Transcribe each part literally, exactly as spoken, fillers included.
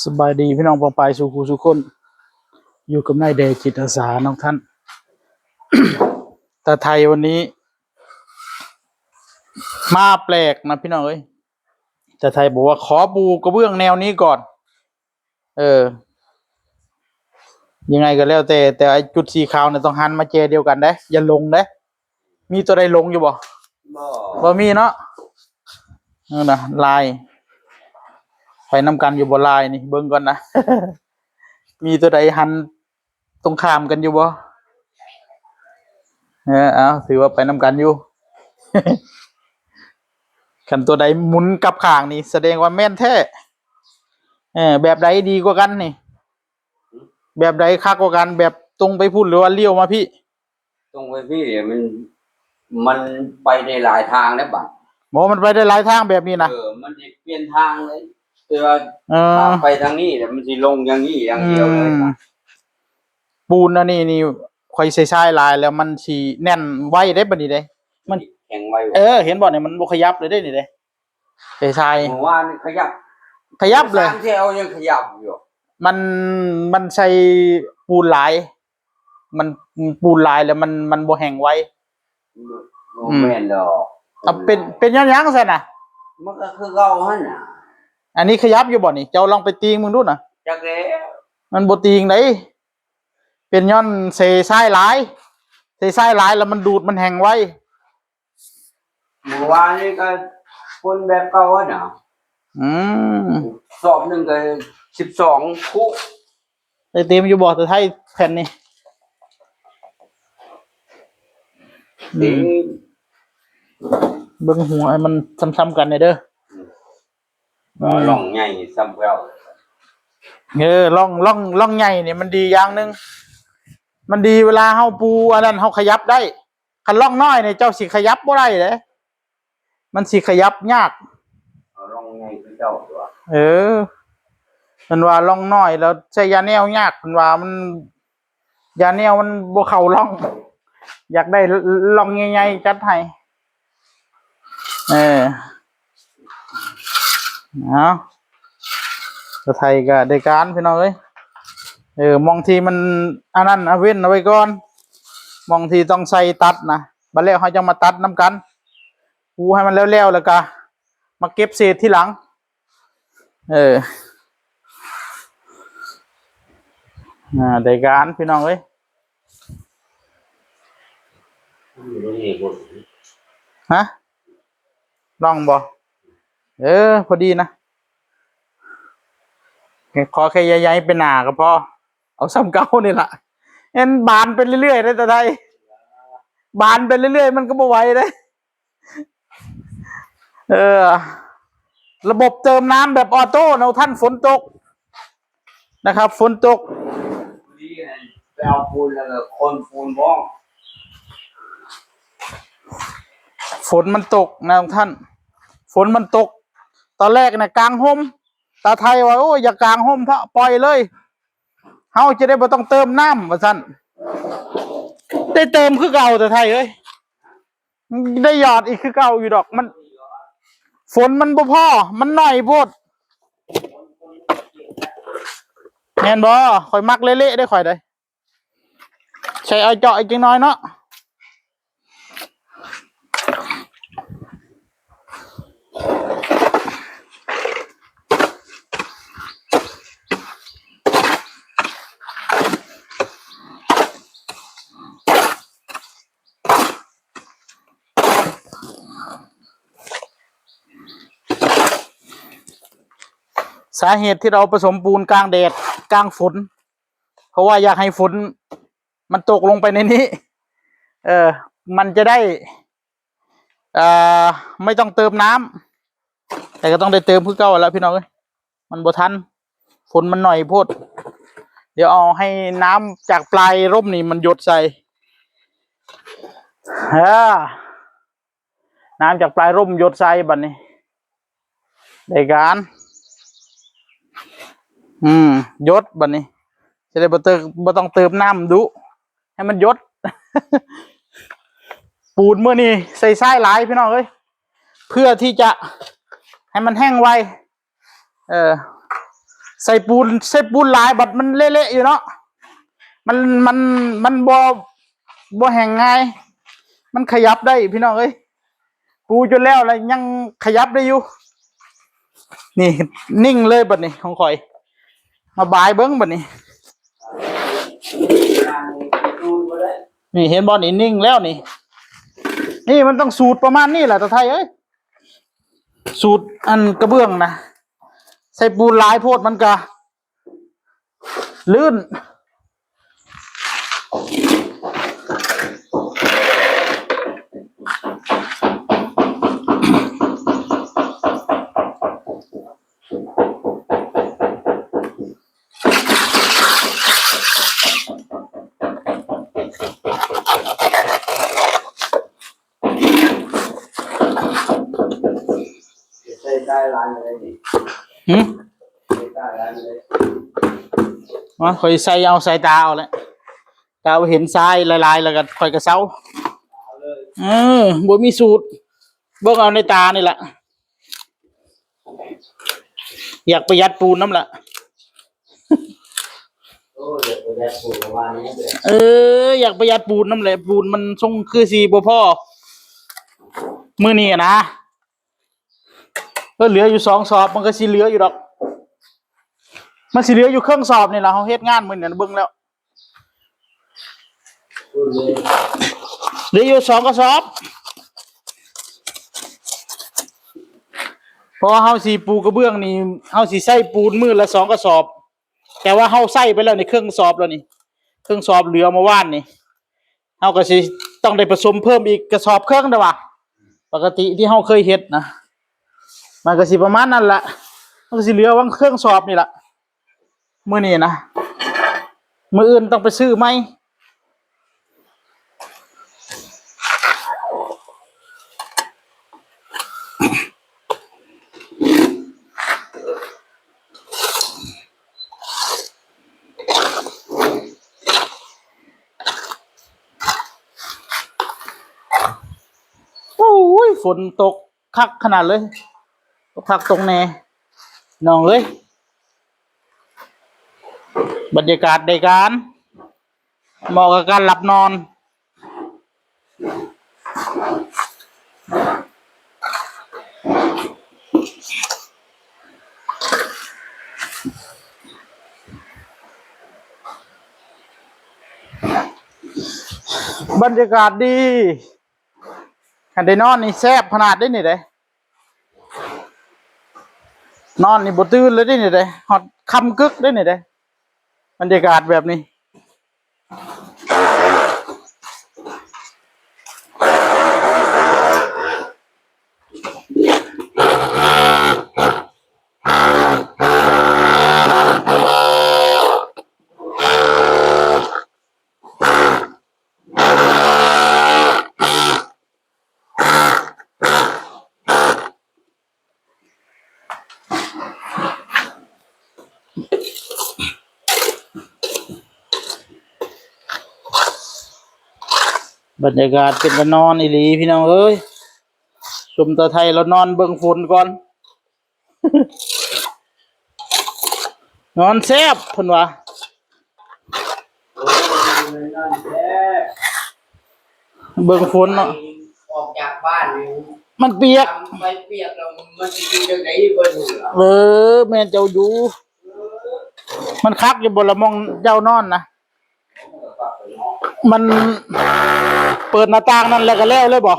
สบายดีพี่น้องปองปายสู่ผู้สู่คน อยู่กับนายแดจิตอาสาน้องท่าน ตาไทยวันนี้ มาแปลกนะพี่น้องเอ้ย ตาไทยบอกว่าขอปูกระเบื้องแนวนี้ก่อน เออ ยังไงก็แล้วแต่ แต่ไอ้จุดสีขาวเนี่ยต้องหันมาแจเดียวกันเด้ อย่าหลงเด้ มีตัวใดหลงอยู่บ่ บ่ บ่มีเนาะ นั่นนะ ลาย ไปนำกันอยู่บ่ ลายนี่ เบิ่งก่อนนะ มีตัวใดหันตรงข้ามกันอยู่บ่ เออ เอา ถือว่าไปนำกันอยู่ คันตัวใดหมุนกลับข้างนี่ แสดงว่าแม่นแท้ เออ แบบใดดีกว่ากันนี่ แบบใดคักกว่ากัน แบบตรงไปพุ้นหรือว่าเลี้ยวมาพี้ ตรงไปพี้เนี่ยมัน มันไปได้หลายทางแล้วบัด บ่ มันไปได้หลายทางแบบนี้นะ เออ มันสิเปลี่ยนทางเลย แต่ว่า เออ ถ้าไปทางนี้เนี่ยมันสิลงอย่างนี้อย่างเดียวเลย อืม ปูนอันนี้นี่ ข่อยใส่ทรายหลายแล้วมันสิแน่นไวเด้บัดนี้เด้ มันแข็งไว เออ เห็นบ่เนี่ย มันบ่ขยับเลยเด้นี่เด้ ใส่ทราย เมื่อวานนี่ขยับ ขยับเลย สามเที่ยวยังขยับอยู่ มัน มันใส่ปูนหลาย มัน ปูนหลายแล้วมัน มันบ่แห้งไว บ่ อืม แม่นดอก เอา เป็น เป็นย้อนหยังซั่นน่ะ มันก็คือเก่าหั่นน่ะ อันนี้ขยับอยู่บ่นี่ เจ้าลองไปตีงมึงดูนะ จักแล้ว มันบ่ตีงได๋ เป็นย้อนเศษทรายหลาย เศษทรายหลายแล้วมันดูดมันแห้งไว เมื่อวานนี้ก็คนแบบเก่าหั่นน่ะ อืม สอบหนึ่งก็สิบสองคุ ได้เต็มอยู่บ่ ตาไทยแผ่นนี่ อืม เบิ่งหัวให้มันซ้ำๆกันหน่อยเด้อ อืม อืม ร่องใหญ่ซ้ำเก่า เออ ร่อง ร่อง ร่องใหญ่นี่มันดีอย่างหนึ่ง มันดีเวลาเฮาปูอันนั้นเฮาขยับได้ คันร่องน้อยนี่เจ้าสิขยับบ่ได้เด้ มันสิขยับยาก เอาร่องใหญ่คือเก่าตัว เออ มันว่าร่องน้อยแล้วใช้ยาแนวยาก มันว่ามัน ยาแนวมันบ่เข้าร่อง อยากได้ร่องใหญ่ๆ จัดให้ เออ เอา ตาไทยก็ได้การพี่น้องเอ้ย เออ หม่องที่มันอันนั้น เอาเว้นเอาไว้ก่อน หม่องที่ต้องใส่ตัดนะ บัดแล้วเฮาจั่งมาตัดนำกัน ปูให้มันแล้วๆ แล้วก็มาเก็บเศษทีหลัง เออ อ่า ได้การพี่น้องเอ้ย ฮะ ร่องบ่ เออ พอดีนะ ขอแค่อย่าย้ายไปหน้าก็พอ เอาซ้ำเก่านี่ล่ะ เห็นบานไปเรื่อยๆ เด้อตาไทย บานไปเรื่อยๆ มันก็บ่ไหวเด้ เออ ระบบเติมน้ำแบบออโต้นะท่าน ฝนตกนะครับ ฝนตก ไปเอาปูนแล้วก็คนปูนบ้อง ฝนมันตกนะท่าน ฝนมันตก ตอนแรกนะกางร่ม ตาไทยว่า โอ้ย อย่ากางร่มเถาะ ปล่อยเลย เฮาจะได้บ่ต้องเติมน้ำ ว่าซั่น ได้เติมคือเก่า ตาไทยเอ้ย ได้หยอดอีกคือเก่าอยู่ดอก มัน ฝนมันบ่พอ มันน้อยโพด แม่นบ่ ข่อยมักเละๆ เด้อข่อยเด้อ ใส่เอาเจาะอีกจักหน่อยเนาะ สาเหตุที่เราผสมปูนกลางแดดกลางฝน เพราะว่าอยากให้ฝนมันตกลงไปในนี้ เออ มันจะได้ เอ่อ ไม่ต้องเติมน้ำ แต่ก็ต้องได้เติมคือเก่าแล้วพี่น้องเอ้ย มันบ่ทัน ฝนมันน้อยโพด เดี๋ยวเอาให้น้ำจากปลายร่มนี่มันหยดใส่ เออ น้ำจากปลายร่มหยดใส่บัดนี้ ได้การ อืม หยดบัดนี้ จะได้บ่เติม บ่ต้องเติมน้ำดุ ให้มันหยด ปูนมื้อนี้ใส่ทรายหลายพี่น้องเอ้ย เพื่อที่จะให้มันแห้งไว เออ ใส่ปูน ใส่ปูนหลายบัดมันเละๆอยู่เนาะ มัน มัน มันบ่ บ่แห้งง่าย มันขยับได้พี่น้องเอ้ย ปูจนแล้วแล้วยังขยับได้อยู่ นี่ นิ่งเลยบัดนี้ของข่อย มาบายเบิ่งบัดนี้ นี่เห็นบ่ นี่นิ่งแล้วนี่ นี่มันต้องสูตรประมาณนี้แหละตาไทยเอ้ย สูตรอันกระเบื้องนะ ใส่ปูนหลายโพดมันกะ ลื่น ใส่ได้ร้านอะไรนี่ หึ ใส่ได้ร้านอะไร ว่าข่อยใส่เอาสายตาเอาแหละ ตาเห็นทรายหลายๆแล้วก็ข่อยก็เซา เอาเลย เออ บ่มีสูตร เบิ่งเอาในตานี่แหละ อยากประหยัดปูนนำละ โอ้ย อยากประหยัดปูนประมาณนี้เด้อ เออ อยากประหยัดปูนนำแหละ ปูนมันทรงคือสิบ่พอ มื้อนี้อะนะ ก็เหลืออยู่สองสอบ มันก็สิเหลืออยู่ดอก มันสิเหลืออยู่เครื่องสอบนี่ล่ะ เฮาเฮ็ดงานมื้อนี้เบิ่งแล้ว เหลืออยู่สองกระสอบ เพราะว่าเฮาสิปูกระเบื้องนี่ เฮาสิใส่ปูนมื้อละสองกระสอบ แต่ว่าเฮาใส่ไปแล้วนี่เครื่องสอบแล้วนี่ เครื่องสอบเหลือเมื่อวานนี่ เฮาก็สิต้องได้ผสมเพิ่มอีกกระสอบเครื่องเด้อวะ ปกติที่เฮาเคยเฮ็ดนะ มันก็สิประมาณนั้นละ มันก็สิเหลือหว่างเครื่องสอบนี่ละ มื้อนี้นะ มื้ออื่นต้องไปซื้อใหม่ โอ้ย ฝนตกคักขนาดเลย ตกคักตกแน่ น้องเอ้ย บรรยากาศในการ เหมาะกับการหลับนอน บรรยากาศดี คันได้นอนนี่แซ่บขนาดได้นี่เด้ นอนนี่บ่ตื่นเลยได้นี่เด้ ฮอดค่ำกึกได้นี่เด้ บรรยากาศแบบนี้ บรรยากาศเป็นตานอนอีหลีพี่น้องเอ้ย ซุมตาไทยเรานอนเบิ่งฝนก่อน นอนแซ่บเพิ่นว่า เบิ่งฝนเนาะ ออกจากบ้านนี่ มันเปียก ทำไปเปียกแล้วมันสิกินจังได๋เบิ่งล่ะ เออ แม่นเจ้าอยู่ มันคักอยู่บ่ละหม่องเจ้านอนนะ มันเปิดหน้าต่างนั่นแล้วก็แล้วเลยบ่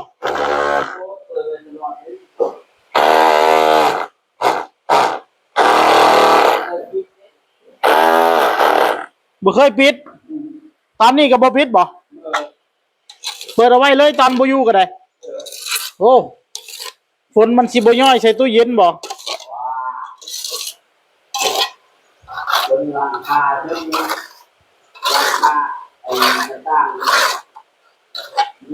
บ่เคยปิด ตอนนี้ก็บ่ปิดบ่ เปิดเอาไว้เลยตอนบ่อยู่ก็ได้ โอ้ ฝนมันสิบ่ย้อยใส่ตู้เย็นบ่ บนหลังคาเทิงหลังคาไอ้หน้าต่าง แ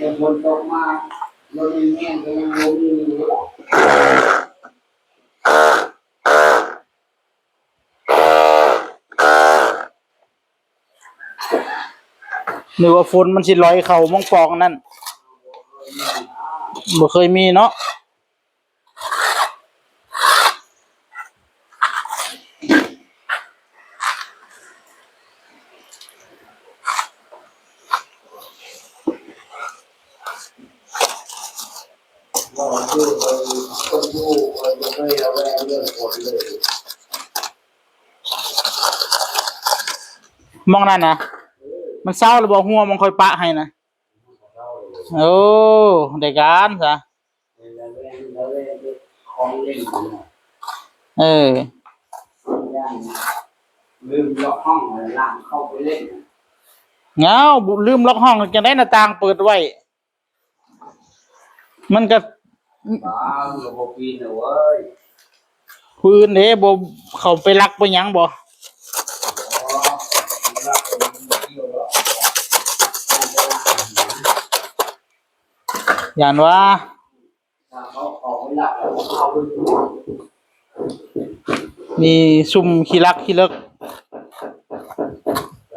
ต่ฝนตกมาลมแห้งก็ยังบ่มีอยู่ นึกว่าฝนมันสิลอยเข้าหม่องปล่องนั่น บ่เคยมีเนาะ หม่องนั่นนะ มันเซาแล้วบ่ หัวหม่องข้อยปะให้นะ โอ้ ได้การซะ เออ ลืมล็อกห้อง หลานเข้าไปเล่น เอ้า ลืมล็อกห้อง จั่งใด๋หน้าต่างเปิดไว้ มันก็ อ้าว มันก็บ่ปีนน่ะเว้ย ผู้อื่นเด้ บ่เข้าไปลักไปหยังบ่ อ๋อ มันลักมันเที่ยวแล้ว ย่านว่า ถ้าเขาเข้าไปลักแล้วเขาเอาไป มีซุ่มขี้ลักขี้เลิก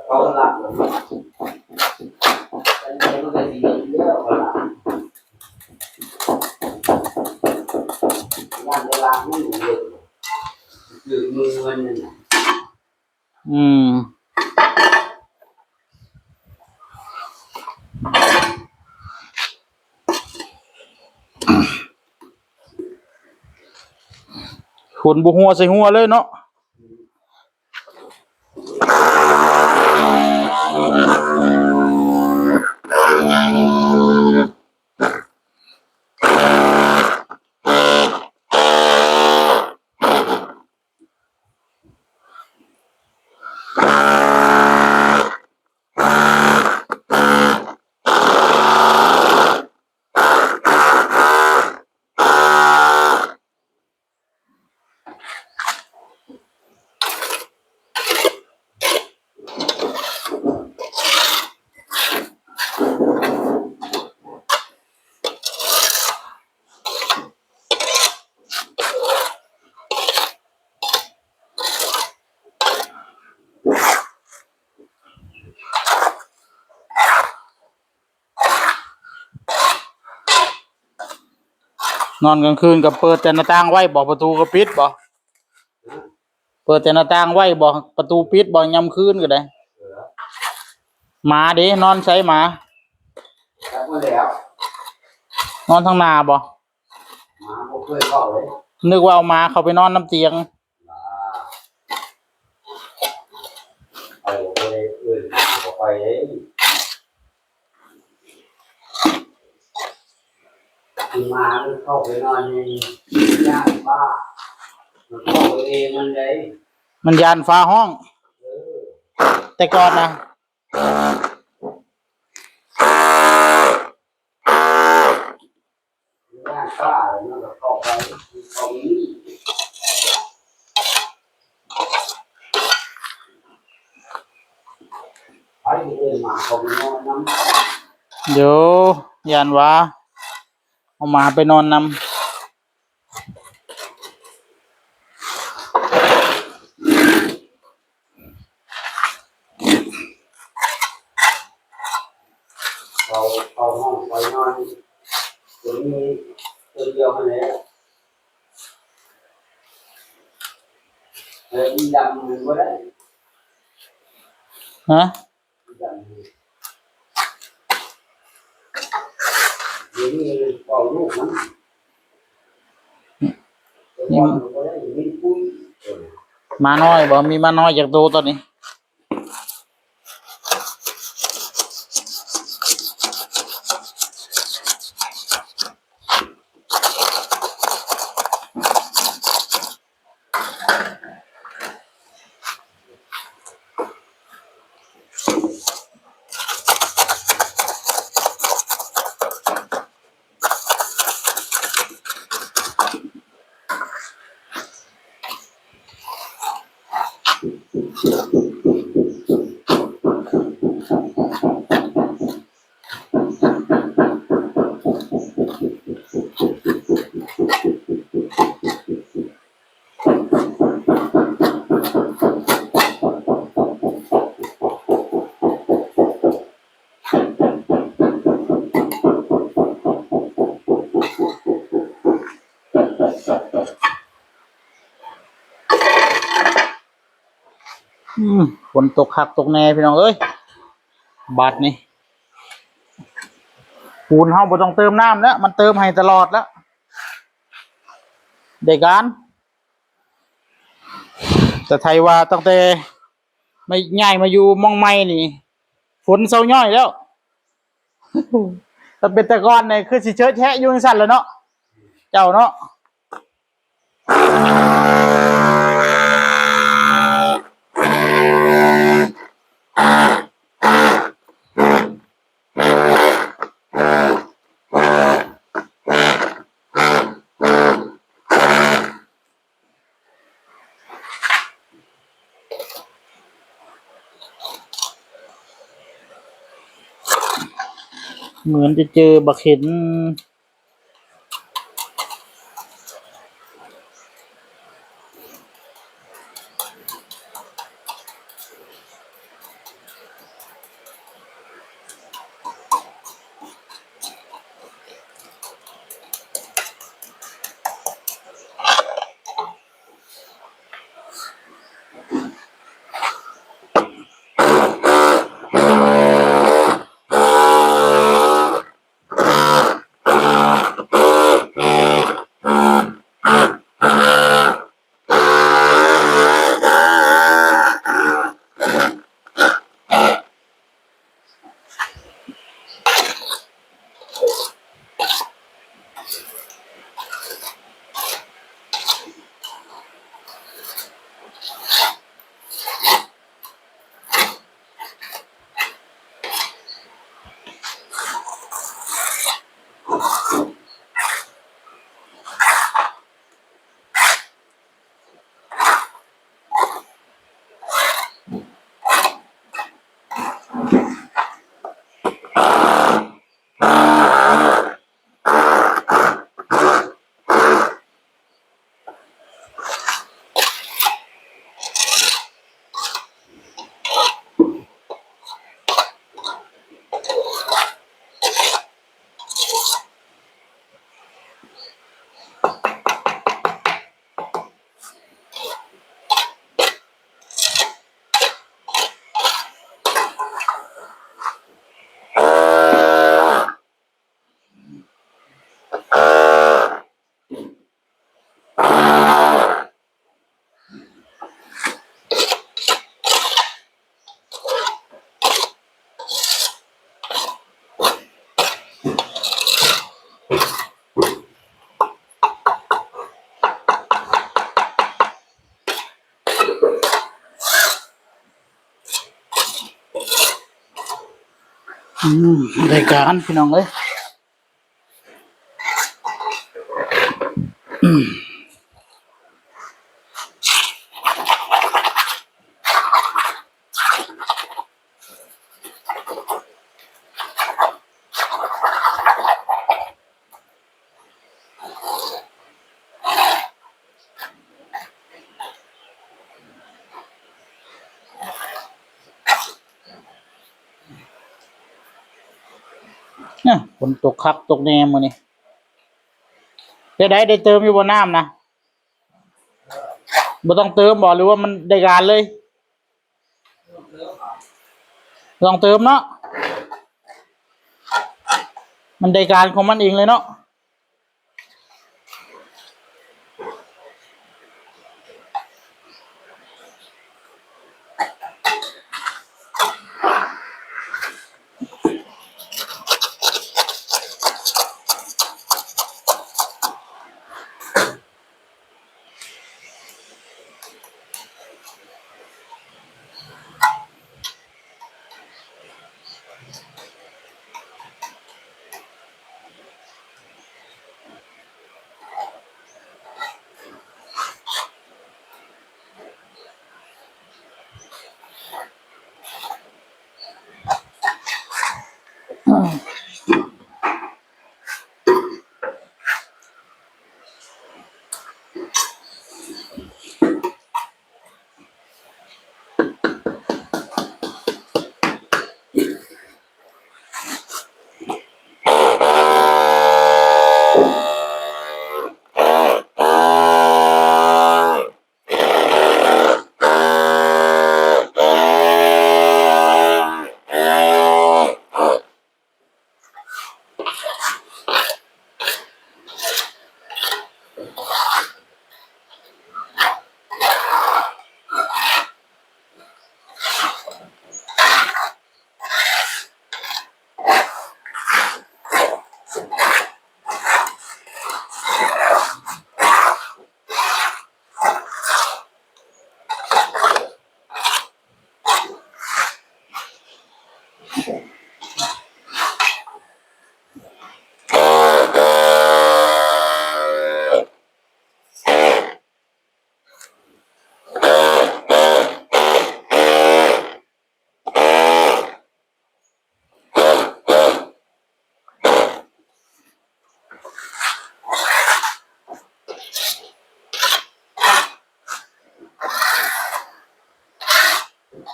เขาลักแล้ว อันนี้มันก็สิเยอะกว่าละ บ้านเวลาไม่อยู่เลย คือมือมันนั่นน่ะ อืม ฝนบ่หัวใส่หัวเลยเนาะ นอนกลางคืนก็เปิดแต่หน้าต่างไว้บ่ ประตูก็ปิดบ่ เปิดแต่หน้าต่างไว้บ่ ประตูปิดบ่ ยามคืนก็ได้ หมาเด้ นอนไสหมา จักมาแล้ว นอนทางหน้าบ่ หมาบ่เคยเข้าเลย นึกว่าเอาหมาเข้าไปนอนนำเตียง หมา ไปบ่ได้เอิ้นหมาเข้าไปเลย หมามันเข้าไปนอนในย่านบ้า มันเข้าไปเองมันเลย มันย่านฟ้าฮ้อง เออ แต่ก่อนนะ ย่านฟ้ามันก็เข้าไป เข้าไปนี่ ไปเอิ้นหมาเข้าไปนอนนำ เดี๋ยวย่านว่า เอาหมาไปนอนนำ เขา เขาห้องไปนอน ตัวนี้ตัวเดียวนั่นแหละ เออ อีดำมันบ่ได้ ฮะ เดี๋ยวนี้เป่าลูกมัน นี่ เป่าลูกก็ได้ มีปุ้ย หมาน้อยบ่ มีหมาน้อยจักโตตอนนี้ อืม ฝนตกคักตกแน่พี่น้องเอ้ย บาดนี้ ปูนเฮาบ่ต้องเติมน้ำแล้ว มันเติมให้ตลอดแล้ว ได้การ แต่ไทยว่าตั้งแต่ไม่ย้ายมาอยู่หม่องใหม่นี่ ฝนเซาย้อยแล้ว ถ้าเป็นแต่ก่อนนี่คือสิเชอะแชะอยู่จั่งซั้นแหละเนาะ เจ้าเนาะ เหมือนจะเจอบักเห็น อืม ได้การพี่น้องเอ้ย อืม เนี่ย ฝนตกคักตกแน่มื้อนี้ ได้ ได้เติมอยู่บ่น้ำนะ บ่ต้องเติมบ่ หรือว่ามันได้การเลย ต้องเติมเนาะ มันได้การของมันเองเลยเนาะ อ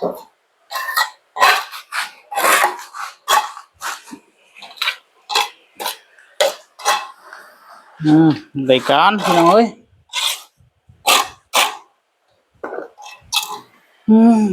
ืม ได้การพี่น้องเอ้ย อืม